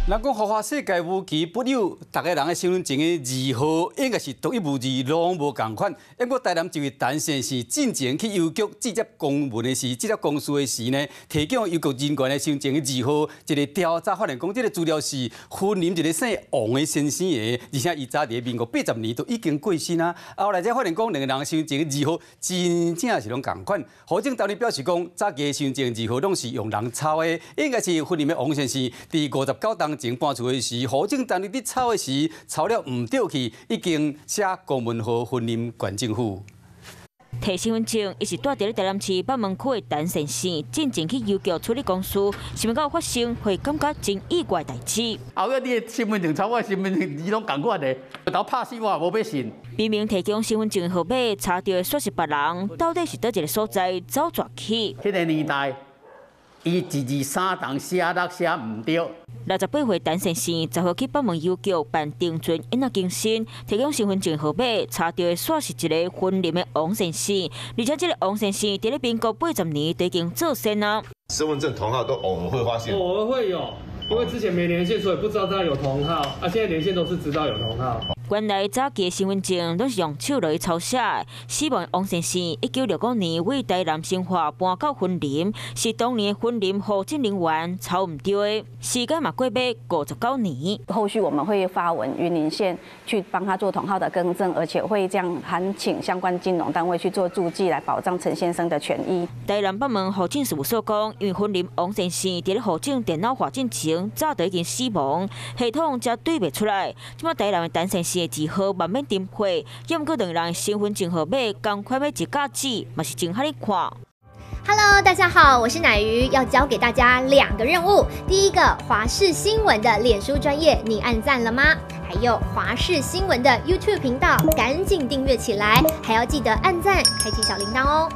人講花花世界無奇不有，逐个人的身份證的字號應該是獨一無二，攏無仝款。不過台南一位陳先生進前去郵局寄接公文的時，寄接公事的時呢，提供郵局人員的身份證的字號，一个調查發現講，這个資料是雲林一个姓王的先生的，而且伊早佇民國80年都已經過身啊。後來才發現講，兩个人身份證的字號真正是攏仝款。戶政單位表示講，早期的身份證字號攏是用人抄的，應該是雲林的王先生佇59冬前搬厝的時，戶政單位佇抄的時，抄了毋對去，已經寫公文予雲林縣政府。提身份證，伊是住佇咧台南市北門區的陳先生，進前去郵局處理公事，想袂到發生會感覺真意外代誌。後尾你的身份證抄我的身份證，字攏仝款的，頭拍死我也無欲信。明明提供身份證號碼，查著的煞是別人，到底是佗一个所在走逝去？彼个年代，伊一二三重寫六寫毋對。68歲陳先生10號去北門郵局辦定存印仔更新，提供身份證號碼，查著的煞是一个雲林的王先生，而且這个王先生佇咧民國80年就已經做仙啊。身份證同號都偶爾會發現。偶爾會有，因為之前沒連線，所以不知道他有同號。啊，現在連線都是知道有同號。原來早期的身份證攏是用手來抄寫的。死亡王先生1965年為台南新化搬到雲林，是當年雲林戶政人員抄毋對的。時間嘛過欲59年。後續我們會發文雲林縣去幫他做同號的更正，而且會這樣函請相關金融單位去做註記，來保障陳先生的權益。台南北門戶政事務所講，因為雲林王先生佇咧戶政電腦化進前早就已經死亡，系統才對袂出來。這擺台南的陳先生的字號慢慢顛配，猶毋過兩人身份證號碼仝款欲一甲子，嘛是真合咧看。 Hello，大家好，我是乃瑜，要教給大家兩個任務。第一個，華視新聞的臉書專頁，你按讚了嗎？還有華視新聞的 YouTube 頻道，趕緊訂閱起來，還要記得按讚，開啟小鈴鐺哦。